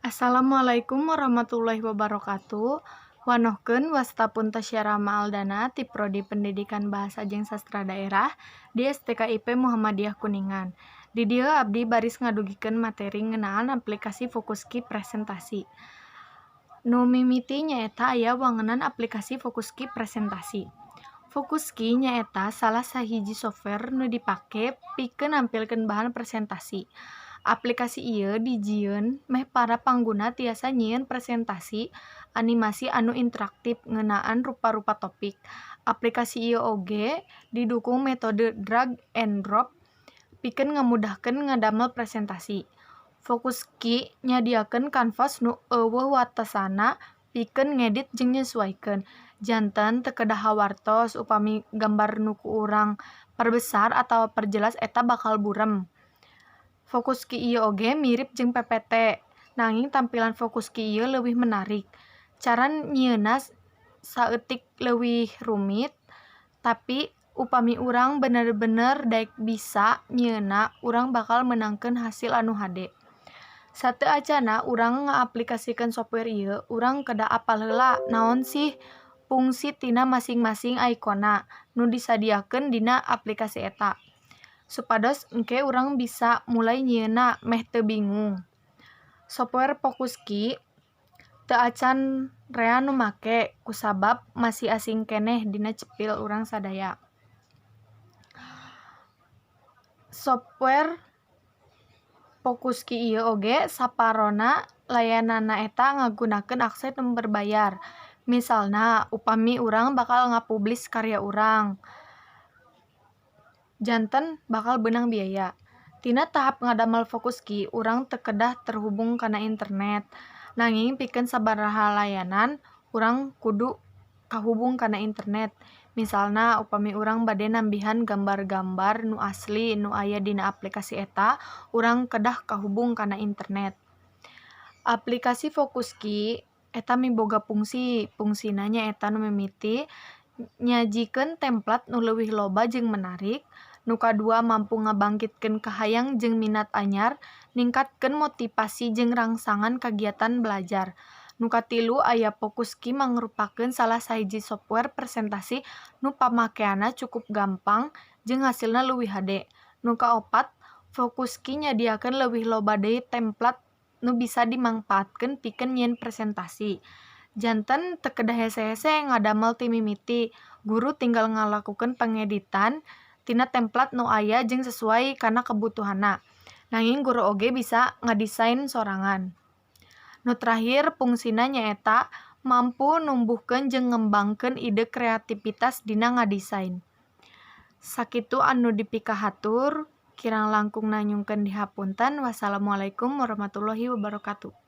Assalamualaikum warahmatullahi wabarakatuh. Wanohkeun wasta pun Tasya Rahma Aldana ti Prodi Pendidikan Bahasa jeung Sastra Daerah di STKIP Muhammadiyah Kuningan. Di dieu abdi baris ngadugikeun materi ngeunaan aplikasi Fokuski presentasi. Nu mimiti nyaeta aya wangenan aplikasi Fokuski presentasi. Fokuski nyaeta salah sahiji software nu dipake pikeun nampilkeun bahan presentasi. Aplikasi ieu dijieun meh para pangguna tiasa nyieun presentasi animasi anu interaktif ngeunaan rupa-rupa topik. Aplikasi ieu oge didukung metode drag and drop pikeun ngamudahkeun ngadamel presentasi. Fokuski nyadiakeun kanvas nu euweuh watesanna pikeun ngedit jeung nyesuaikeun. Janten teu kedah hawartos upami gambar nu ku urang perbesar atawa perjelas eta bakal burem. Fokuski ieu oge mirip jeung PPT, nanging tampilan Fokuski ieu leuwih menarik. Cara nyieunna saeutik leuwih rumit, tapi upami urang bener-bener daek bisa nyieunna, urang bakal meunangkeun hasil anu hade. Sateu acanna urang ngaaplikasikeun software ieu, urang kedah apal heula naon sih pungsi tina masing-masing ikonna nu disadiakeun dina aplikasi eta, supados engke urang bisa mulai nyieunna meh teu bingung. Software Fokuski teu acan rea nu make kusabab masih asing keneh dina cepil urang sadaya. Software Fokuski ieu oge saparona layananna eta ngagunakeun akses nu berbayar. Misalna upami urang bakal ngapublis karya urang, janten bakal beunang biaya. Tina tahap ngadamel Fokuski, urang teu kedah terhubung kana internet. Nanging pikeun sabaraha layanan, urang kudu kahubung kana internet. Misalna upami urang bade nambihan gambar-gambar nu asli nu aya dina aplikasi eta, urang kedah kahubung kana internet. Aplikasi Fokuski eta miboga pungsi, pungsina nyaeta nu mimiti nyajikeun templat nu leuwih loba jeung menarik, nu kadua mampu ngabangkitkeun kahayang jeung minat anyar, ningkatkeun motivasi jeung rangsangan kagiatan belajar. Nu katilu aya Fokuski mangrupakeun salah sahiji software presentasi nu pamakeanna cukup gampang jeung hasilna leuwih hade. Nu kaopat, Fokuski nyadiakeun leuwih loba deui templat nu bisa dimangpaatkeun pikeun nyieun presentasi. Janten teu kedah hese-hese ngadamel ti mimiti, guru tinggal ngalakukeun pengeditan tina templat nu aya jeung sasuai kana kebutuhanna. Nanging guru oge bisa ngadisain sorangan. Nu terakhir pungsina nyaeta mampu numbuhkeun jeung ngembangkeun ide kreativitas dina ngadisain. Sakitu anu dipikahatur, kirang langkungna nyungkeun dihapunten. Wassalamualaikum warahmatullahi wabarakatuh.